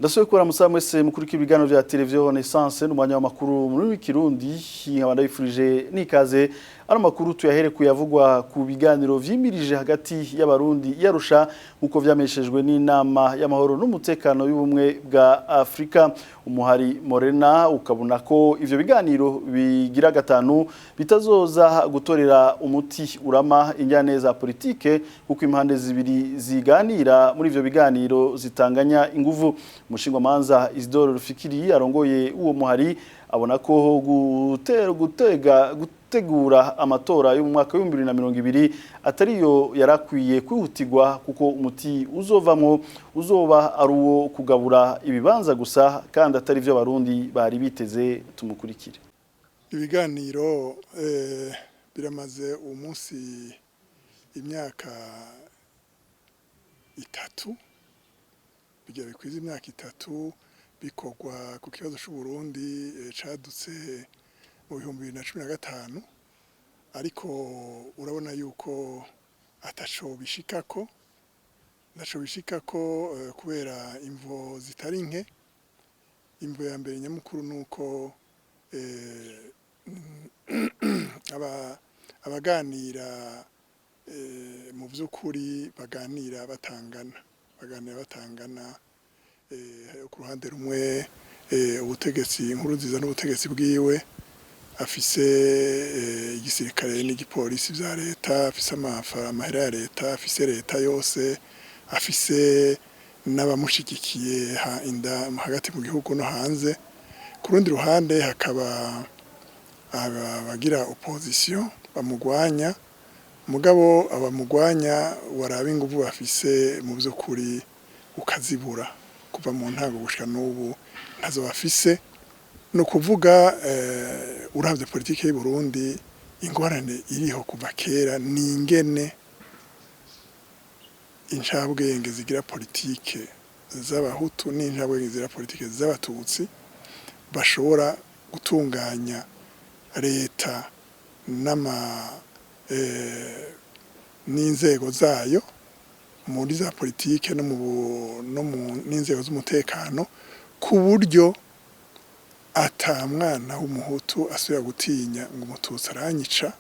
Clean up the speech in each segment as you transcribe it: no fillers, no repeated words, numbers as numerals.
Ndasubiye kubaramutsa mwese mukurikira ibiganiro vya Televiziyo Renaissance n'umwanya w'amakuru mu rurimi rw'ikirundi. Nkaba ndabifurije n'ikaze. Ano makuru tuyahere kuyavugwa ku biganiro vyimirije hagati y'Abarundi yarusha, nkuko vyamenyeshejwe n'inama y'amahoro n'umutekano y'ubumwe bwa Afrika. Umuhari Morena ukabona ko ivyo biganiro bigira gatanu bitazoza gutorera umuti urama injyane za politike, kuko impande zibiri ziganira muri ivyo biganiro zitanganya inguvu. Umushingwamanza Isidore Rufikiri arongoye uwo muhari abona ko gutega gutegura amatora yo mu mwaka wa 2020 atariyo yarakwiye kwihutirwa, kuko umuti uzovamwo uzoba ari uwo kugabura ibibanza gusa, kandi atari byo Abarundi bari biteze. Tumukurikire. Ibiganiro biramaze uwo munsi imyaka 3, bigira bikwiza imyaka 3 bikorwa ku kibazo c'Uburundi cadutse mu 2015, ariko urabona yuko ataco bishikako, ntaco bishikako kubera imvo zitari nke. Imvo ya mbere nyamukuru nuko abaganira mu vy'ukuri baganira batangana, baganira batangana. Ku ruhande rumwe, ubutegetsi Nkurunziza n'ubutegetsi bwiwe, afise igisirikare n'igipolisi vya leta, afise amahera ya leta, afise leta yose, afise n'abamushigikiye inda hagati mu gihugu no hanze. Ku rundi ruhande hakaba abagira opposition bamugwanya, mugabo abamugwanya waraba inguvu bafise mu vy'ukuri ukazibura. Kuva mu ntango gushika n'ubu ntazo bafise. Ni ukuvuga, uravye politike y'u Burundi, ingorane iriho kuva kera ni ingene incabwenge zigira politike z'Abahutu n'incabwenge zigira politike z'Abatutsi bashobora gutunganya leta n'ama n'inzego zayo muri za politike no mu no mu n'inzego z'umutekano, ku buryo ata mwana w'Umuhutu asubira gutinya ngo Umututsi aranyica,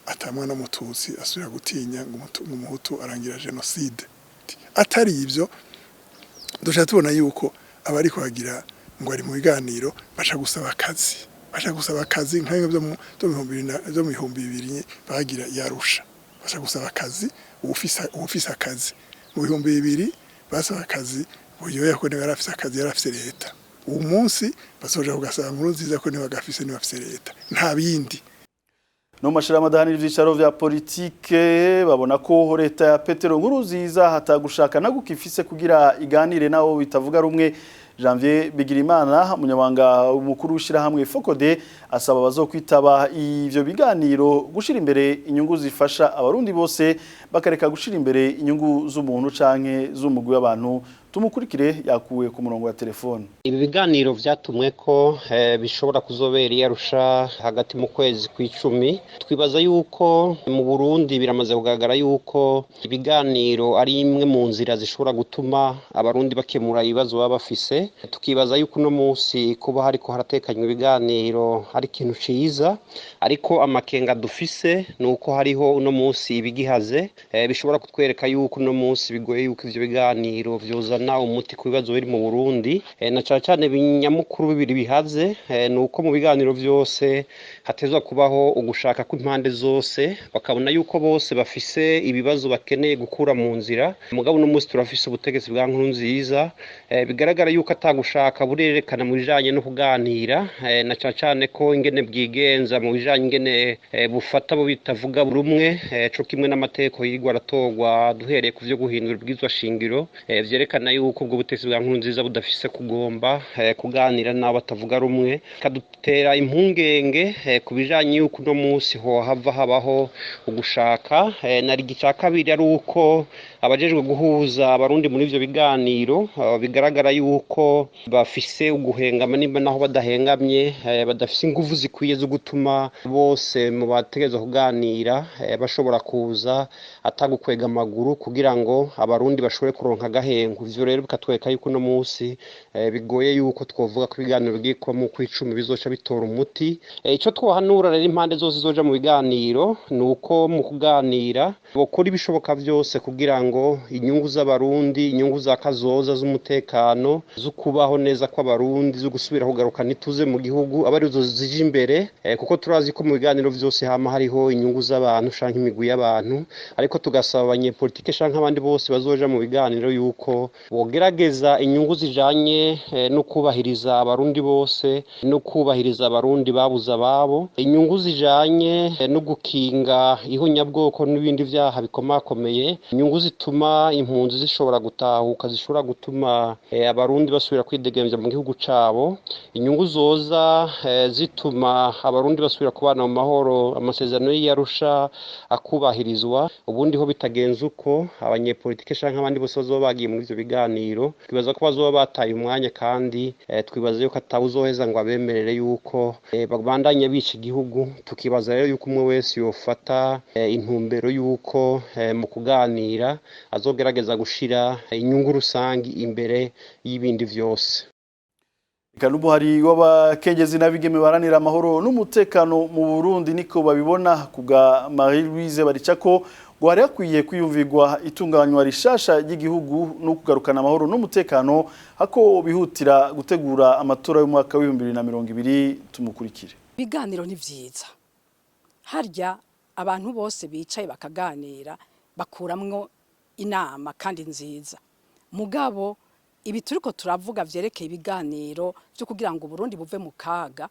ata mwana w'Umututsi asubira gutinya ngo Umuhutu arangira jenoside. Atari ibyo, dushaka tubona yuko abariko bagira ngo ari mu biganiro baca gusaba akazi, baca gusaba akazi nka bimwe byo mu 2000 bagira yarusha, baca gusaba akazi. Uwufise akazi mu 2000 basaba akazi Buyoya, ko niba yarafise akazi, yarafise leta. Uwo munsi basoje kugasaba Nkurunziza, ko niba gafise, niba afise leta, nta bindi. No mashirahamwe adahanira ivyicaro vya politike babona ko leta ya Petero Nkurunziza hatagushaka na gukifise kugira iganire nabo bitavuga rumwe. Janvier Bigirimana, umunyamabanga mukuru w'ishirahamwe FOCODE, asaba abazokwitaba ivyo biganiro gushira imbere inyungu zifasha Abarundi bose, bakareka gushira imbere inyungu z'umuntu canke z'umugwi w'abantu. Tumukurikire, yakuwe ku murongo wa telefone. Ibi biganiro vyatumwe ko bishobora kuzobera i Arusha hagati mu kwezi kw'icumi. Twibaza yuko mu Burundi biramaze kugaragara yuko ibiganiro ari imwe mu nzira zishobora gutuma Abarundi bakemura ibibazo baba bafise. Tukibaza yuko uno munsi kuba hariko haratekanywa ibiganiro ari ikintu ciza, ariko amakenga dufise ni uko hariho uno munsi ibigihaze bishobora kutwereka yuko uno munsi bigoye yuko ivyo biganiro vyozana umuti ku bibazo biri mu Burundi, na cane cane binyamukuru bibiri bihaze. Ni uko mu biganiro vyose hatezwa kubaho ugushaka kw'impande zose, bakabona yuko bose bafise ibibazo bakeneye gukura mu nzira. Mugabo uno munsi turafise ubutegetsi bwa Nkurunziza, bigaragara yuko atagushaka burerekana mu bijanye no kuganira, na cane cane ko ingene bwigenza mu bijanye ingene bufata bo bitavuga rumwe, co kimwe n'amategeko yirwa aratorwa duhereye ku vyo guhindura ibwirizwa shingiro, vyerekana yuko ubwo butegetsi bwa Nkurunziza budafise kugomba kuganira n'abo batavuga rumwe. Kadutera impungenge ku bijanye yuko uno munsi hohava habaho ugushaka. Na ica kabiri ari uko abajejwe guhuza Abarundi muri ivyo biganiro bigaragara yuko bafise uguhengama, nimba naho badahengamye, badafise inguvu zikwiye zo gutuma bose mu bategerezwa kuganira bashobora kuza atagukwega amaguru kugira ngo Abarundi bashobore kuronka agahengo. Ivyo Ivyo rero bikatwereka yuko uno munsi bigoye yuko twovuga ko ibiganiro bigiye kuba mu kw'icumi bizoca bitora umuti. Ico twohanura rero impande zose zoja mu biganiro ni uko mu kuganira bokora ibishoboka vyose kugira ngo inyungu z'Abarundi, inyungu za kazoza z'umutekano, zo kubaho neza kw'Abarundi, zo gusubira kugarukana ituze mu gihugu aba arizo zije imbere, kuko turazi ko mu biganiro vyose hama hariho inyungu z'abantu canke imigwi y'abantu, ariko tugasaba abanyepolitike canke abandi bose bazoja mu biganiro yuko bogerageza inyungu zijanye no kubahiriza Abarundi bose, no kubahiriza Abarundi babuze ababo, inyungu zijanye no gukinga ihonyabwoko n'ibindi vyaha bikomakomeye, inyungu zituma impunzi zishobora gutahuka, zishobora gutuma Abarundi basubira kwidegemvya mu gihugu cabo, inyungu zoza zituma Abarundi basubira kubana mu mahoro, amasezerano y'Arusha akubahirizwa. Ubundi ho bitagenze uko, abanyepolitike canke abandi bose bazoba bagiye muri ivyo biganiro twibaza ko bazoba bataye umwanya, kandi twibaza yuko atawuzoheza ngo abemerere yuko babandanye bica igihugu. Tukibaza rero yuko umwe wese yofata intumbero yuko mu kuganira azogerageza gushira inyungu rusangi imbere y'ibindi vyose. Kanubu hari w'abakenyezi n'abigeme baharanira amahoro n'umutekano mu Burundi niko babibona. Kubwa Marie Louise Baricako ngo hari hakwiye kwiyumvirwa itunganywa rishasha ry'igihugu no kugarukana amahoro n'umutekano hako bihutira gutegura amatora y'umwaka w'2020. Tumukurikire. Ibiganiro ni vyiza, harya abantu bose bicaye bakaganira bakuramwo inama kandi nziza. Mugabo ibi turiko turavuga vyerekeye ibiganiro vyo kugira ngo Burundi buve mu kaga,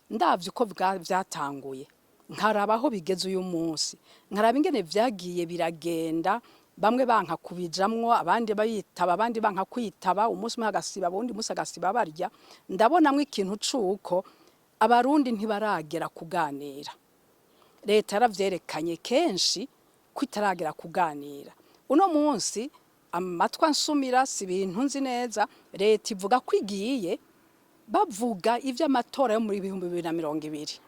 ndavye uko vyatanguye, nkaraba aho bigeze uyu munsi, nkaraba ingene vyagiye biragenda, bamwe banka kubijamwo, abandi bayitaba, abandi banka kwitaba, umunsi umwe agasiba, uwundi munsi agasiba barya, ndabonamwo ikintu cuko Abarundi ntibaragera kuganira. Leta yaravyerekanye kenshi ko itaragera kuganira. Uno munsi amatwa nsumira, si ibintu nzi neza, leta ivuga ko igiye bavuga ivy'amatora yo muri 2020.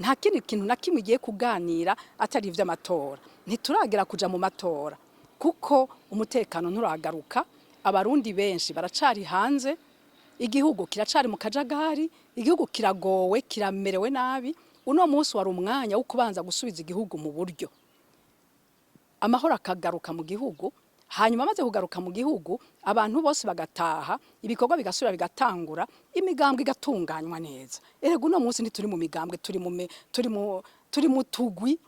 Nta kindi kintu na kimwe igiye kuganira atari ivy'amatora. Ntituragera kuja mu matora kuko umutekano nturagaruka, Abarundi benshi baracari hanze, igihugu kiracari mu kajagari, igihugu kiragowe, kiramerewe nabi. Uno munsi wari umwanya wo kubanza gusubiza igihugu mu buryo, amahoro akagaruka mu gihugu, hanyuma amaze kugaruka mu gihugu abantu bose bagataha, ibikorwa bigasubira bigatangura, imigambwe igatunganywa neza. Erega uno munsi ntituri mu migambwe, turi mu tugwi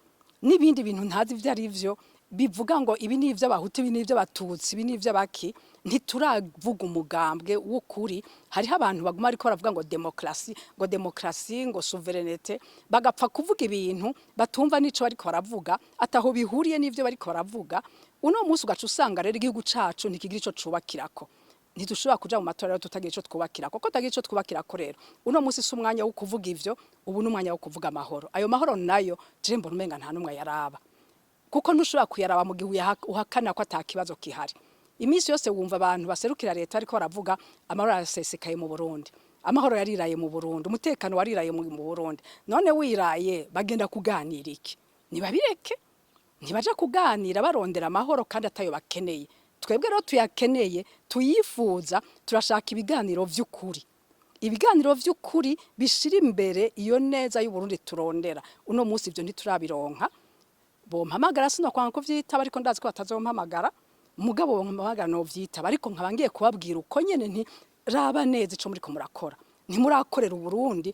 n'ibindi bintu ntazi ivyo ari vyo, bivuga ngo ibi ni ivy'Abahutu, ibi ni ivy'Abatutsi, ibi ni ivy'abaki. Ntituravuga umugambwe w'ukuri. Hariho abantu baguma ariko baravuga ngo demokrasi, ngo demokrasi, ngo souveraineté, bagapfa kuvuga ibintu batumva n'ico bariko baravuga, ataho bihuriye n'ivyo bariko baravuga. Uno munsi ugaca usanga rero igihugu cacu ntikigira ico cubakirako. Ntidushobora kuja mu matora rero tutagira ico twubakirako. Ko tutagira ico twubakirako rero, uno munsi si umwanya wo kuvuga ivyo, ubu ni umwanya wo kuvuga amahoro. Ayo mahoro nayo je mbona umenga nta n'umwe yaraba, kuko ntushobora kuyaraba mu gihe uhakana ko ata kibazo kihari. Iminsi yose wumva abantu baserukira leta ariko baravuga amahoro arasesekaye mu Burundi, amahoro yariraye mu Burundi, umutekano wariraye mu Burundi. None wiraye bagenda kuganira iki? Nibabireke, ntibaja kuganira barondera amahoro kandi atayo bakeneye. Twebwe rero tuyakeneye, tuyifuza, turashaka ibiganiro vy'ukuri, ibiganiro vy'ukuri bishira imbere iyo neza y'Uburundi turondera. Uno munsi ivyo ntiturabironka. Bompamagara sinokwanga kuvyitaba, ariko ndazi ko batazompamagara. Mugabo bompamagara novyitaba, ariko nkaba ngiye kubabwira uko nyene nti raba neza ico muriko murakora. Ntimurakorera Uburundi,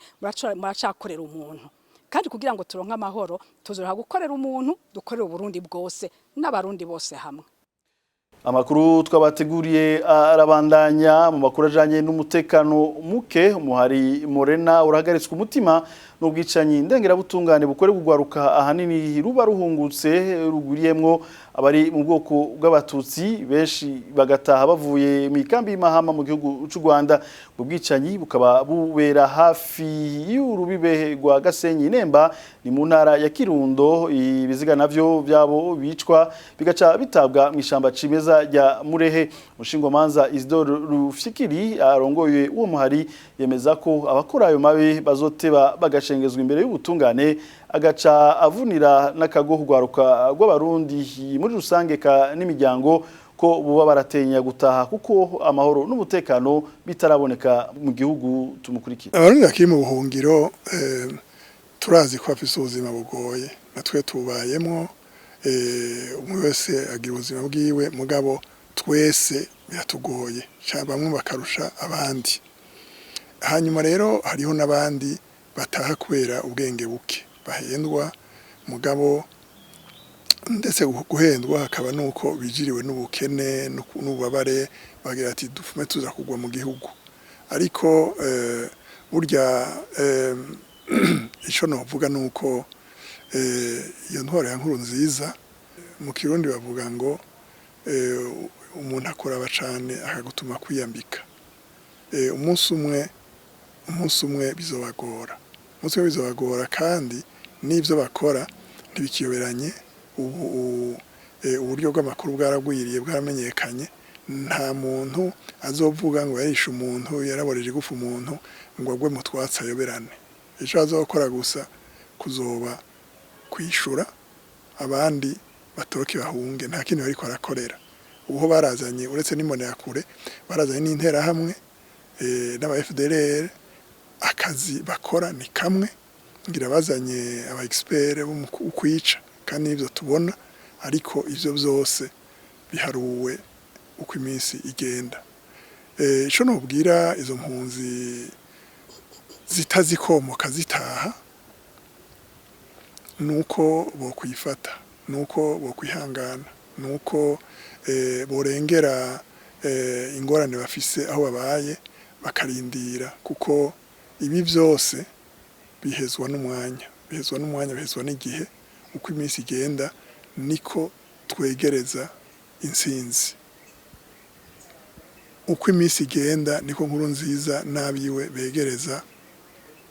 muracakorera umuntu. Kandi kugira ngo turonke amahoro tuzoroha gukorera umuntu, dukorere Uburundi bwose n'Abarundi bose hamwe. Amakuru twabateguriye arabandanya. Mu makuru ajanye n'umutekano muke, umuhari Morena urahagaritswe umutima n'ubwicanyi ndengerabutungane bukore kugwaruka ahanini ruba ruhungutse ruguriyemwo abari mu bwoko bw'Abatutsi, benshi bagataha bavuye mu ikambi y'Imahama mu gihugu c'u Rwanda. Ubwo bwicanyi bukaba bubera hafi y'urubibe rwa Gasenyi Nemba, ni mu ntara ya Kirundo. Ibiziga navyo byabo bicwa bigaca bitabwa mu ishamba cimeza rya Murehe. Umushingomanza Isidore Rufyikiri arongoye uwo muhari yemeza ko abakora ayo mabi bazoteba bagashengezwa imbere y'ubutungane, agaca avunira n'akago kugwaruka rw'Abarundi muri rusange ka n'imiryango Ko buba baratinya gutaha kuko amahoro n'umutekano bitaraboneka mu gihugu. Tumukurikira. Abarundi bakiri mu buhungiro, turazi ko bafise ubuzima bugoye, natwe tubayemwo. Umwe wese agira ubuzima bwiwe, mugabo twese biratugoye, bamwe bakarusha abandi. Hanyuma rero hariho n'abandi bataha kubera ubwenge buke, bahendwa, mugabo ndetse guhendwa hakaba nuko bijiriwe n'ubukene n'ububabare, bagira ati dufume tuza kugwa mu gihugu. Ariko burya ico novuga nuko iyo ntwaro ya Nkurunziza, mu Kirundi bavuga ngo umuntu akoraba cane akagutuma kwiyambika. Umunsi umwe, umunsi umwe bizobagora, umunsi umwe bizobagora. Kandi n'ivyo bakora ntibikiyoberanye. Ubu uburyo bw'amakuru bwaragwiriye, bwaramenyekanye. Nta muntu azovuga ngo yarishe umuntu, yaraboreje igufa umuntu, ngo agwe mu twatsi ayoberane. Ico azokora gusa kuzoba kwishura, abandi batoroke bahunge. Nta kintu bariko barakorera. Ubu barazanye, uretse n'imbonerakure, barazanye n'interahamwe n'aba FDLR. Akazi bakora ni kamwe. Ngira bazanye aba expert bo mu kwica, kandi n'ivyo tubona. Ariko ivyo vyose biharuwe uko iminsi igenda. Ico nobwira izo mpunzi zitazikomoka zitaha nuko bokwifata, nuko bokwihangana, nuko borengera ingorane bafise aho babaye, bakarindira, kuko ibi byose bihezwa n'umwanya, bihezwa n'umwanya, bihezwa n'igihe. Uko iminsi igenda niko twegereza intsinzi. Uko iminsi igenda niko Nkurunziza n'abiwe begereza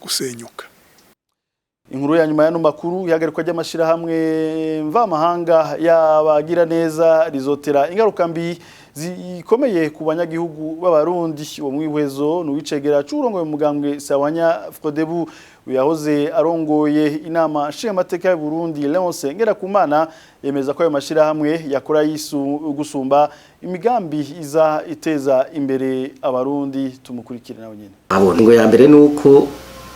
gusenyuka. Inkuru ya nyuma y'ano makuru: ihagarikwa ry'amashirahamwe mvamahanga y'abagira neza rizotera ingaruka mbi zikomeye ku banyagihugu b'Abarundi. Uwo mwihwezo ni uw'icegera c'uwurongoye umugambwe Sawanya Frodebu, yahoze arongoye Inama Nshingamateka y'u Burundi, Leonce Ngendakumana. Yemeza ko ayo mashirahamwe yakora yisu gusumba imigambi iza iteza imbere Abarundi. Tumukurikire nawe nyene. Abona ingo ya mbere nuko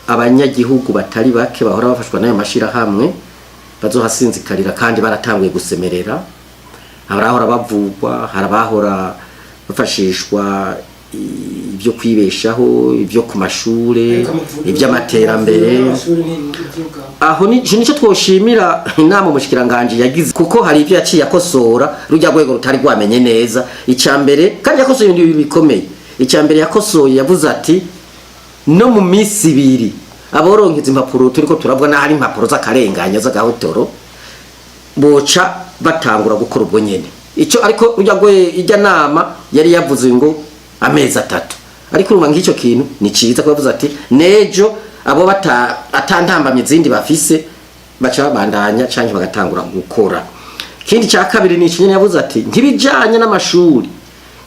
abanyagihugu batari bake bahora bafashwa n'ayo mashirahamwe bazohasinzikarira, kandi baratanguye gusemerera. Hari abahora bavugwa, hari abahora bafashishwa ibyo kwibeshaho, ibyo ku mashure, iby'amaterambere. Aho ni ico nico twoshimira inama umushikiranganje yagize, kuko hari ibyo yaciye akosora rujya rwego rutari rwamenye neza. Icya mbere, kandi yakosoye ibintu bikomeye, icya mbere yakosoye, yavuze ati no mu minsi 2 aboronka izi impapuro turiko turavuga, n'ahari impapuro z'akarenganya, z'agahotoro, boca batangura gukora ubwo nyene icyo. Ariko ujya gwe ijya nama yari yavuze ngo amezi 3, ariko urumva nk'icyo kintu ni ciza ko yavuze ati nejo abo bata atantambamye izindi bafise baca babandanya canke bagatangura gukora. Ikindi cya kabiri ni ikinyene yavuze ati ntibijanye n'amashuri,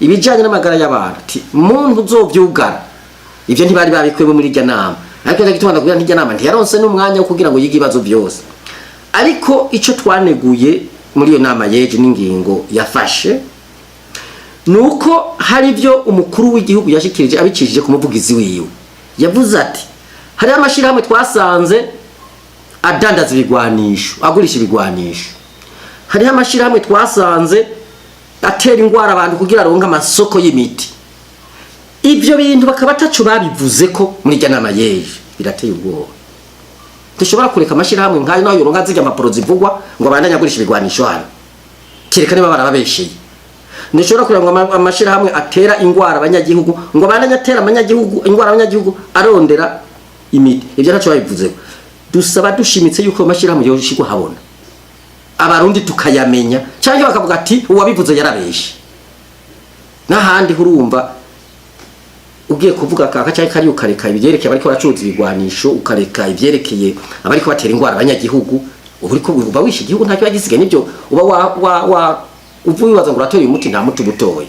ibijanye n'amagara y'abantu, ati muntu uzovyugara ivyo ntibari babikuyemo muri irya nama. Ariko ndagituma ndakubwira ntirya nama ntiyaronse n'umwanya wo kugira ngo yige ibibazo byose. Ariko ico twaneguye muri iyo nama yeje n'ingingo yafashe nuko hari ibyo umukuru w'igihugu yashikirije abicishije ku muvugizi wiwe. Yavuze ati hariho amashirahamwe twasanze adandaza ibigwanisho, agurisha ibigwanisho, hariho amashirahamwe twasanze atera ingwara abantu kugira aronke amasoko y'imiti. Ibyo bintu bakaba ataco babivuze ko muri irya nama yeje. Birateye ubwoba. Dushobora kureka amashirahamwe nk'ayo naho yoronka zirya mpapuro zivugwa ngo abandanye agurisha ibigwanisho hano, kereka niba barababesheye. Ntushobora kureba ngo amashirahamwe atera ingwara abanyagihugu ngo abandanye atera abanyagihugu ingwara, abanyagihugu arondera imiti. Ibyo ntaco babivuzeho. Dusaba dushimitse yuko ayo mashirahamwe yoshirwa habona, Abarundi tukayamenya, cyangwa bakavuga ati uwabivuze yarabeshe. N'ahandi hurumva ugiye kuvuga kaka cyangwa kari, ukareka ibyerekeye abariko baracuruza ibigwanisho, ukareka ibyerekeye abariko batera ingwara abanyagihugu, uba uriko uba wishe igihugu. Ntacyo gisigaye nibyo uba wa uvuye wibaza ngo uratoye umuti, nta muti uba utoye.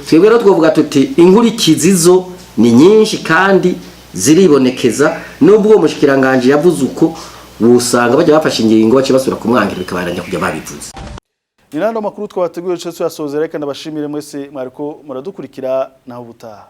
Twebwe rero twovuga tuti inkurikizi zo ni nyinshi kandi ziribonekeza. Nubwo uwo mushikiranganje yavuze uko, wusanga bajya bafashe ingingo bace basubira kumwangira, bikabandanya kujya babivuze. Ni nano makuru twabateguye cyo tuyasozera, reka ndabashimire mwese mwariko muradukurikira, naho ubutaha.